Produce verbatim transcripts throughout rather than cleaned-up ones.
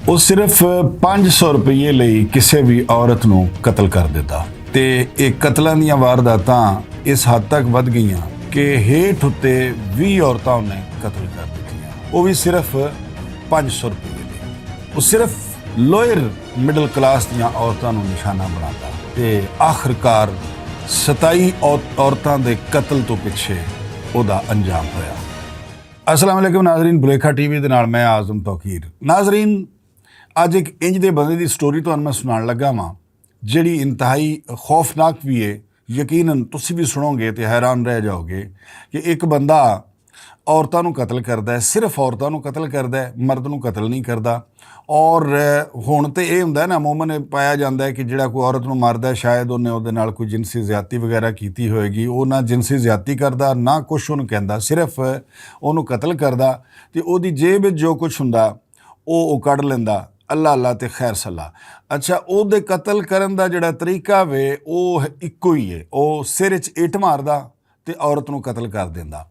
وہ صرف پنج سو روپیے لئی کسے بھی عورت نوں قتل کر دتا۔ تے یہ قتلاں دیاں وارداتاں اس حد تک ودھ گئیاں کہ ہیٹھ اتے ویہہ عورتاں انہیں قتل کر دتیاں، وہ بھی صرف پنج سو روپیے لئی۔ وہ صرف لوئر مڈل کلاس دیاں عورتاں نوں نشانہ بناتا تے آخرکار ستائی عورتاں دے قتل تو پچھے اوہدا انجام ہویا۔ السلام علیکم ناظرین، بلیکھا ٹی وی دے نال میں اعظم توقیر۔ ناظرین، اج اک انج دے بندے دی سٹوری تہانوں میں سنان لگا واں، جیہڑی انتہائی خوفناک وی ہے۔ یقیناً تسی وی سنو گے تے حیران رہ جاؤ گے کہ اک بندہ عورتاں نوں قتل کردا ہے، صرف عورتاں نوں قتل کردا ہے، مرد نوں قتل نہیں کردا۔ اور ہن تے ایہہ ہوندا ہے نا، عموماً پایا جاندا ہے کہ جیہڑا کوئی عورت نوں ماردا ہے، شاید انہیں اوہدے نال کوئی جنسی زیادتی وغیرہ کیتی ہوئے گی۔ او نہ جنسی زیادتی کردا، نہ کچھ انہوں کہندا، صرف انہوں قتل کردا تے اوہدی جیب وچ جو کچھ ہوندا، او او کڈ لیندا۔ اللہ اللہ تے خیر صلاح۔ اچھا، اوہدے قتل کرن دا جیہڑا طریقہ وے، او اکو ہی ہے۔ او سر وچ اٹ ماردا تے عورت نوں قتل کر دیندا۔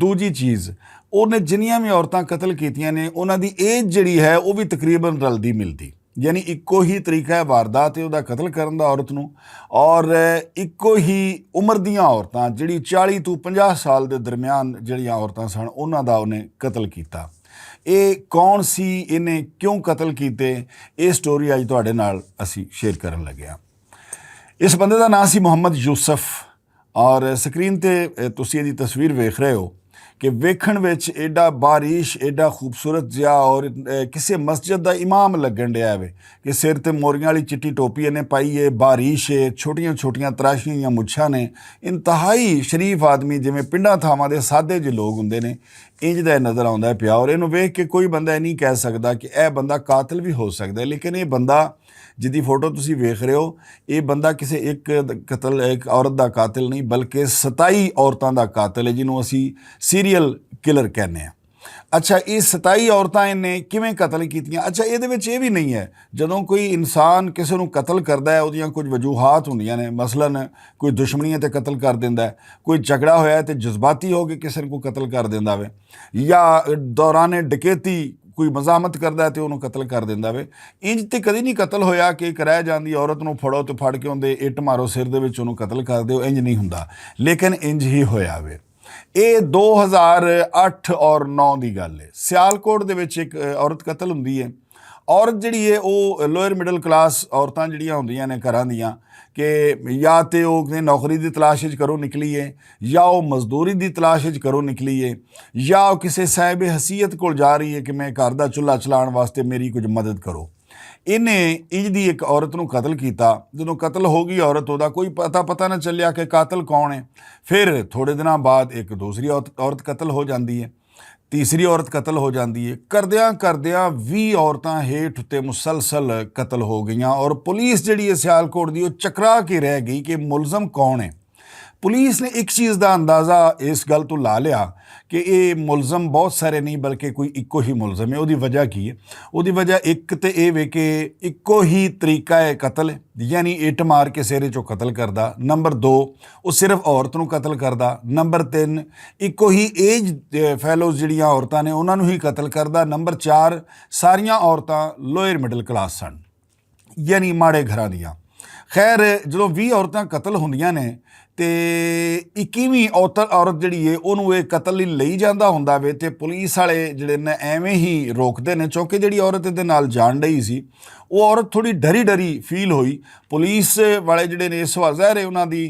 دوجی چیز، اوہنے جنیاں وی عورتاں قتل کیتیاں نے، انہاں دی ایج جیہڑی ہے او وی تقریباً رلدی ملدی۔ یعنی اکو ہی طریقہ ہے واردات تے اوہدا قتل کرن دا عورت نوں۔ اور اکو ہی عمر دیاں عورتاں، جیہڑی چالی توں پنجاہ سال دے درمیان جیہڑیاں عورتاں سن، انہاں دا انہیں قتل کیتا۔ ایہہ کون سی، انہیں کیوں قتل کیتے؟ ایہہ سٹوری اج تہاڈے نال اسی شیئر کرن لگے ہاں۔ اس بندے دا ناں سی محمد یوسف۔ اور سکرین تے تسی ایہدی تصویر ویکھ رہے ہو کہ ویکھن وچ ایڈا باریش، ایڈا خوبصورت جیا اور کسے مسجد دا امام لگن ڈیا ہے کہ سر تے موریاں والی چٹی ٹوپی انہیں پائی ہے، باریش ہے، چھوٹیاں چھوٹیاں تراشیاں یا مچھاں نے۔ انتہائی شریف آدمی، جویں پنڈاں تھاواں دے سادے جے لوگ ہوندے نے، انج دا نظر آوندا ہے پیا۔ اور اینوں ویکھ کے کوئی بندہ ایہہ نہیں کہہ سکدا کہ ایہہ بندہ قاتل وی ہو سکدا ہے، لیکن ایہہ بندہ جدی فوٹو تسی ویکھ رہے ہو، ایہہ بندہ کسے اک قتل، اک عورت دا قاتل نہیں، بلکہ ستائی عورتاں دا قاتل ہے، جنوں اسی سیریل کلر کہنے ہاں۔ اچھا، ایہہ ستائی عورتاں انہیں کیویں قتل کیتیاں؟ اچھا، ایہدے وچ ایہہ وی نہیں ہے، جدوں کوئی انسان کسے نوں قتل کردا ہے، اوہدیاں کچھ وجوہات ہوندیاں نے۔ مثلاً کوئی دشمنی تے قتل کر دیندا ہے، کوئی جھگڑا ہویا ہے تے جذباتی ہو کے کسے نوں قتل کر دیندا وے، یا دوران ڈکیتی کوئی مزاحمت کردا ہے تے انہوں قتل کر دیندا وے۔ انج تے کدی نہیں قتل ہویا کہ اک رہ جاندی عورت نوں پھڑو تے پھڑ کے اوہدے اٹ مارو سر دے وچ، انہوں قتل کر دیو، انج نہیں ہوندا۔ لیکن انج ہی ہویا وے۔ ایہہ دو ہزار اٹھ اور نو دی گل ہے، سیالکوٹ دے وچ اک عورت قتل ہوندی ہے۔ عورت جیہڑی ہے او لوئر مڈل کلاس عورتاں جیہڑیاں ہوندیاں نے گھراں دیاں، کہ یا تے او کسے نوکری دی تلاش وچ گھروں نکلی ہے، یا او مزدوری دی تلاش وچ گھروں نکلی ہے، یا او کسے صاحب حیثیت کول جا رہی ہے کہ میں گھر دا چولہا چلان واسطے میری کچھ مدد کرو۔ انہیں انج دی اک عورت نوں قتل کیتا۔ جدوں قتل ہو گئی عورت، اوہدا کوئی پتہ پتہ نہ چلیا کہ قاتل کون ہے۔ پھر تھوڑے دناں بعد اک دوسری عورت عورت قتل ہو جاندی ہے، تیسری عورت قتل ہو جاندی ہے۔ کردیاں کردیاں ویہہ عورتاں ہیٹھ اتے مسلسل قتل ہو گئیاں اور پولیس جیہڑی ہے سیالکوٹ دی، او چکرا کے رہ گئی کہ ملزم کون ہے۔ پولیس نے اک چیز دا اندازہ اس گل توں لا لیا کہ ایہہ ملزم بہت سارے نہیں، بلکہ کوئی اکو ہی ملزم ہے۔ اوہدی وجہ کی ہے؟ اوہدی وجہ اک تے ایہہ وے کہ اکو ہی طریقہ ہے قتل، یعنی اٹ مار کے سر وچ او قتل کردا۔ نمبر دو، او صرف عورت نوں قتل کردا۔ نمبر تین، اکو ہی ایج فیلوز جیہڑیاں عورتاں نے، انہاں نوں ہی قتل کردا۔ نمبر چار، ساریاں عورتاں لوئر مڈل کلاس سن، یعنی ماڑے گھراں دیاں۔ خیر، جدوں ویہہ عورتاں قتل ہوندیاں نے تے اکیویں عورت جیہڑی ہے، اوہنوں ایہہ قتل لئی جاندا ہوندا وے تے پولیس آلے جیہڑے نے ایویں ہی روکدے نے، چونکہ جیہڑی عورت ایہدے نال جان ڈئی سی، او عورت تھوڑی ڈری ڈری فیل ہوئی۔ پولیس والے جیہڑے نے، اس وقت ظاہر ہے انہاں دی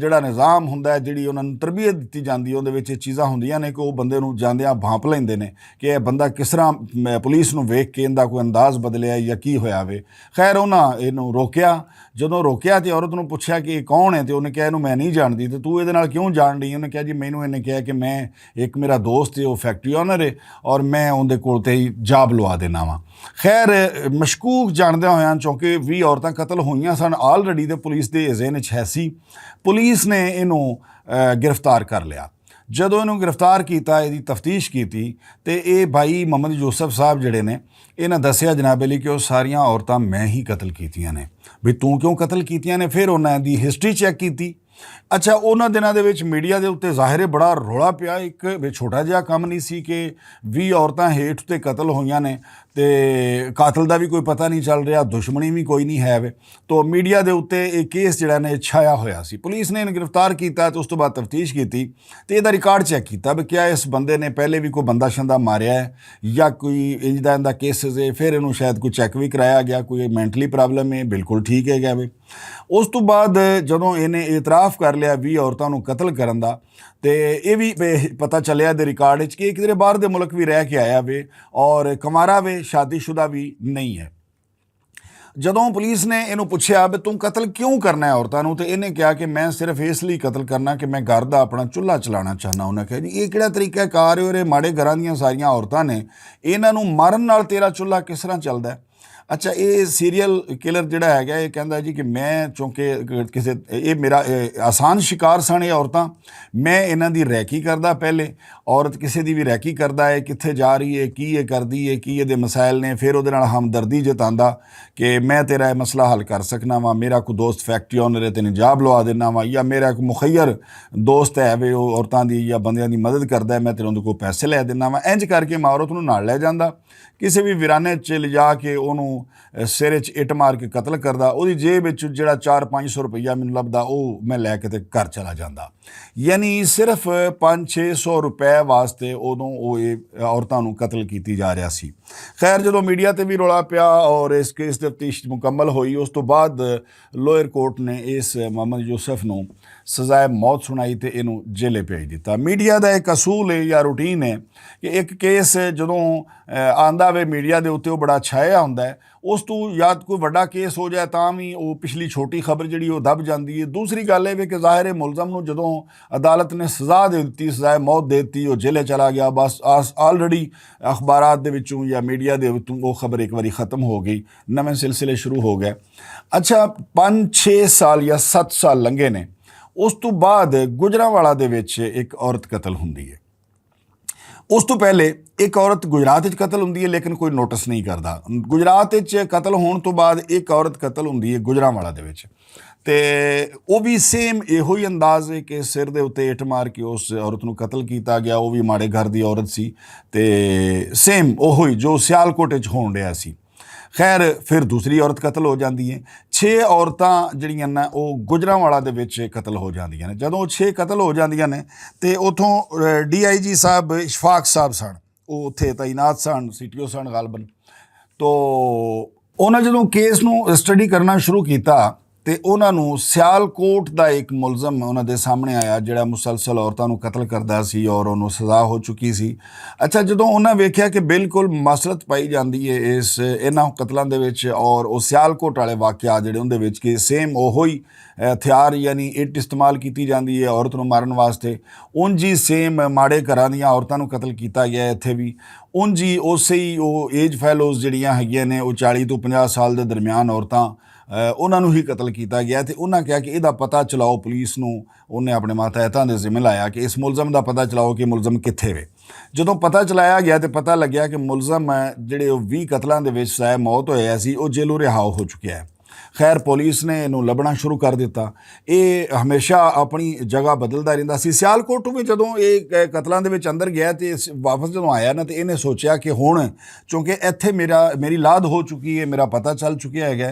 جیہڑا نظام ہوندا ہے، جیہڑی انہاں نوں تربیت دتی جاندی ہے، اوہدے وچ ایہہ چیزاں ہوندیاں نے کہ او بندے نوں جاندیاں بھانپ لیندے نے کہ ایہہ بندہ کس طرح پولیس نوں ویکھ کے ایندا کوئی انداز بدلیا یا کی ہویا وے۔ خیر، انہاں اینوں روکیا۔ جدوں روکیا تے عورت نوں پچھیا کہ ایہہ کون ہے، تے انہیں کہیا، اینوں میں نہیں جاندی، تے توں ایہدے نال کیوں جان ڈئی؟ انہیں کہیا، جی، مینوں انہیں کہیا کہ میں، اک میرا دوست ہے، او فیکٹری اونر ہے، اور میں اوہدے کول تے ہی جاب لوا دینا واں۔ خیر، مشکوک جاندیاں ہویاں، چونکہ ویہہ عورتاں قتل ہوئیاں سن، آلریڈی تے پولیس دے ذہن وچ ہے سی۔ پولیس نے اینوں گرفتار کر لیا۔ جدوں اینوں گرفتار کیتا، ایہدی تفتیش کیتی، تے ایہہ بھائی محمد یوسف صاحب جیہڑے نے، انہاں دسیا جناب علی کہ او ساریاں عورتاں میں ہی قتل کیتیاں نے۔ بھئی، توں کیوں قتل کیتیاں نے؟ پھر انہاں دی ہسٹری چیک کیتی۔ اچھا، انہاں دناں دے وچ میڈیا دے اُتے ظاہر ہے بڑا رولا پیا، اک وی چھوٹا جیہا کم نہیں سی کہ ویہہ عورتاں ہیٹھ اُتے قتل ہوئیاں نے۔ تے قاتل دا وی کوئی پتہ نئیں چل رہیا، دشمنی وی کوئی نئیں ہے وے۔ تو میڈیا دے اتے ایہہ کیس جیہڑا نئیں چھایا ہویا سی، پولیس نے انہوں گرفتار کیتا تے اس توں بعد تفتیش کیتی، تے ایہدا ریکارڈ چیک کیتا وے کیا اس بندے نے پہلے وی کوئی بندہ شندہ ماریا ہے، یا کوئی انج دا اندا کیسز ہے۔ فیر انہوں شاید کوئی چیک وی کرایا گیا، کوئی مینٹلی پرابلم ہے، بالکل ٹھیک ہے گیا وے۔ اس توں بعد جدوں انہیں اعتراف کر لیا وی عورتاں نوں قتل کرن دا، تے ایہہ وی پتہ چلیا دے ریکارڈ وچ کہ ایک دیر باہر دے ملک وی رہ کے آیا وے، اور کمارا وے، شادی شدہ وی نئیں ہے۔ جدوں پولیس نے انہوں پچھیا وے توں قتل کیوں کرنا ہے عورتاں نوں، تے انہیں کہیا کہ میں صرف اس لئی قتل کرنا کہ میں گھر دا اپنا چولہا چلانا چاہنا۔ انہوں نے کہیا جی ایہہ کہڑا طریقہ کار ہے؟ اور ایہہ ماڑے گھراں دیاں ساریاں عورتاں نے، انہاں نوں مارن نال تیرا چولہا کس طرح چلدا ہے؟ اچھا، ایہہ سیریل کلر جیہڑا ہے گیا ایہہ کہندا جی کہ میں چونکہ کسے ایہہ میرا آسان شکار سن ایہہ عورتاں، میں انہاں دی ریکی کردا پہلے، عورت کسے دی وی ریکی کردا ہے کتھے جا رہی ہے، کی ایہہ کردی ہے، کی ایہدے مسائل نے، فیر اوہدے نال ہمدردی جتاندا کہ میں تیرا ایہہ مسئلہ حل کر سکنا واں، میرا کوئی دوست فیکٹری آنر ہے تینوں جاب لوا دینا واں، یا میرا کوئی مخیر دوست ہے وے او عورتاں دی یا بندیاں دی مدد کردا ہے، میں تیرے اندر کوئی پیسے لے دینا واں۔ انج کر کے میں عورت نوں نال لے جاندا، کسے وی ویرانے چ لے جا کے اونوں سر چ اٹ مار کے قتل کردا، اوہدی جیب وچ جیہڑا چار پنج سو روپیہ مینوں لبدا او میں لے کے تے گھر چلا جاندا۔ یعنی صرف پنج چھ سو روپے واسطے اودوں او اے عورتاں نوں قتل کیتی جا رہیا سی۔ خیر، جدوں میڈیا تے وی رولا پیا اور اس کیس دی تفتیش مکمل ہوئی، اس توں بعد لوئر کورٹ نے اس محمد یوسف نوں سزائے موت سنائی تے اینوں جیلے بھیج دتا۔ میڈیا دا ایک اصول ہے یا روٹین ہے کہ ایک کیس جدوں آندا وے میڈیا دے اتے او بڑا چھایا ہوندا ہے، اس توں یا کوئی وڈا کیس ہو جائے تاں وی او پچھلی چھوٹی خبر جیہڑی او دب جاندی ہے۔ دوسری گل اے وے کہ ظاہر ہے ملزم نوں جدوں عدالت نے سزا دے دتی، سزائے موت دے دتی، او جیلے چلا گیا، بس آلریڈی اخبارات دے وچوں یا میڈیا دے وچوں او خبر ایک واری ختم ہو گئی، نویں سلسلے شروع ہو گئے۔ اچھا، پنج چھ سال یا ست سال لنگے نے، اس توں بعد گجرانوالا دے وچ ایک عورت قتل ہوندی ہے۔ اس توں پہلے ایک عورت گجرات وچ قتل ہوندی ہے لیکن کوئی نوٹس نہیں کردا۔ گجرات وچ قتل ہون توں بعد ایک عورت قتل ہوندی ہے گجرانوالا دے وچ۔ تے او وی سیم ایہو ہی انداز ہے کہ سر دے اتے اٹ مار کے اس عورت نوں قتل کیتا گیا، او وی ماڑے گھر دی عورت سی۔ تے سیم اوہو ہی جو سیالکوٹ وچ ہون ڈیا سی۔ خیر، فیر دوسری عورت قتل ہو جاندی ہے۔ چھ عورتاں جیہڑیاں ناں او گجرانوالا دے وچ قتل ہو جاندیاں نیں۔ جدوں او چھ قتل ہو جاندیاں نیں تے اتھوں ڈی آئی جی صاحب اشفاق صاحب سن، او اتھے تعینات سن، سی ٹی او سن غالباً۔ تو انہاں جدوں کیس نوں سٹڈی کرنا شروع کیتا تے انہاں نوں سیالکوٹ دا ایک ملزم انہاں دے سامنے آیا جیہڑا مسلسل عورتاں نوں قتل کردا سی اور انہوں سزا ہو چکی سی۔ اچھا، جدوں انہاں ویکھیا کہ بالکل مسلط پائی جاندی ہے اس انہاں قتلاں دے وچ اور او سیالکوٹ والے واقعہ جیہڑے اوندے وچ کہ سیم اوہو ہی ہتھیار یعنی اٹ استعمال کیتی جاندی ہے عورت نوں مارن واسطے، اون جی سیم ماڑے گھراں دیاں عورتاں نوں قتل کیتا گیا ہے اتھے وی۔ اون جی اوسے ہی او ایج فیلوز جیہڑیاں ہیگیاں نے او چالی توں پنجاہ سال دے درمیان عورتاں انہاں نوں ہی قتل کیتا گیا تے انہاں کہیا کہ ایہدا پتہ چلاؤ پولیس نوں۔ انہاں اپنے ماتحتاں دے ذمہ لایا کہ اس ملزم دا پتہ چلاؤ کہ ملزم کتھے وے۔ جدوں پتہ چلایا گیا تے پتہ لگیا کہ ملزم جیہڑے او ویہہ قتلاں دے وچ سزائے موت ہویا سی او جیلوں رہاؤ ہو چکیا ہے۔ خیر، پولیس نے اینوں لبھنا شروع کر دتا۔ ایہہ ہمیشہ اپنی جگہ بدلدا رہندا سی۔ سیالکوٹ وچ جدوں ایہہ قتلاں دے وچ اندر گیا تے واپس جدوں آیا ناں تے ایہنے سوچیا کہ ہن چونکہ ایتھے میری لاد ہو چکی ہے، میرا پتہ چل چکیا ہے،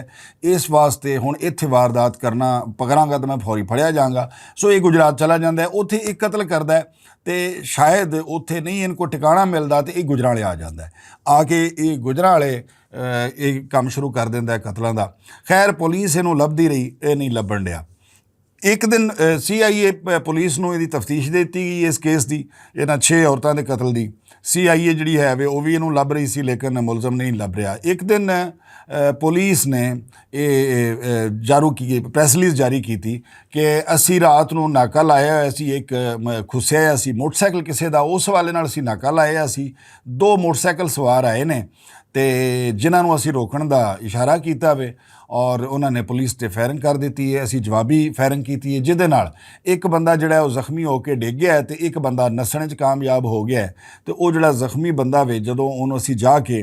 اس واسطے ہن ایتھے واردات کرنا پکڑاں گا تے میں فوری پھڑیا جاواں گا۔ سو ایہہ گجرات چلا جاندا ہے، اتھے ایک قتل کردا ہے تے شاید اتھے نہیں ان کو ٹکانا ملدا تے ایہہ گجرانوالے آ جاندا ہے۔ آ کے ایہہ گجرانوالے ایہہ کم شروع کر دیندا ہے قتلاں دا۔ خیر، پولیس اینوں لبھدی رہی، ایہہ نہیں لبھن ڈیا۔ ایک دن سی آئی اے پولیس نوں ایہدی تفتیش دتی گئی اس کیس دی، انہاں چھ عورتاں دے قتل دی۔ سی آئی اے جیہڑی ہے وے او وی اینوں لبھ رہی سی لیکن ملزم نہیں لبھ رہیا۔ ایک دن پولیس نے ایہہ جارو کی پریس ریلیز جاری کیتی کہ اسی رات نوں ناکا لایا ہویا سی، ایک کھسیا ہویا سی موٹر سائیکل کسے دا، اس حوالے نال اسی ناکا لایا ہویا سی۔ دو موٹر سائیکل سوار آئے نے تے جنہاں نوں اسی روکن دا اشارہ کیتا وے اور انہاں نے پولیس تے فائرنگ کر دتی ہے۔ اسی جوابی فائرنگ کیتی ہے جس دے نال ایک بندہ جیہڑا ہے او زخمی ہو کے ڈگ گیا ہے تے ایک بندہ نسنے چ کامیاب ہو گیا ہے۔ تے او جیہڑا زخمی بندہ وے جدوں انہوں اسی جا کے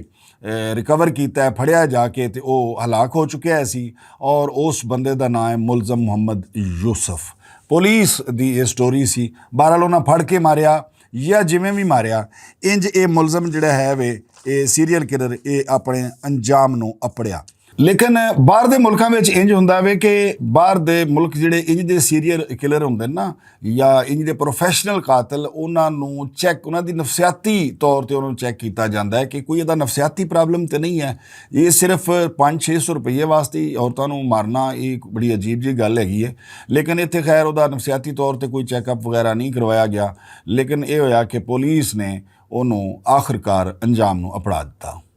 ریکور کیتا ہے، پھڑیا جا کے تے او ہلاک ہو چکیا ہے سی۔ اور اس بندے دا ناں ہے ملزم محمد یوسف۔ پولیس دی ایہہ سٹوری سی۔ بہرحال انہاں پھڑ کے ماریا، یا جویں وی ماریا، انج اے ملزم جڑا ہے وے، اے سیریل کلر، اے اپنے انجام نوں اپڑیا۔ لیکن باہر دے ملکاں وچ انج ہوندا وے کہ باہر دے ملک جڑے انج دے سیریل کلر ہوندے نا، یا انج دے پروفیشنل قاتل، انہاں نوں چیک، انہاں دی نفسیاتی طور تے انہاں نوں چیک کیتا جاندا ہے کہ کوئی ادا نفسیاتی پرابلم تے نہیں ہے۔ یہ صرف پانچ چھ سو روپیے واسطے ہی عورتاں نوں مارنا، یہ بڑی عجیب جی گل ہے۔ لیکن اتھے خیر ادا نفسیاتی طور تے کوئی چیک اپ وغیرہ نہیں کروایا گیا۔ لیکن یہ ہویا کہ پولیس نے انہوں آخرکار انجام نوں اپڑا دتا۔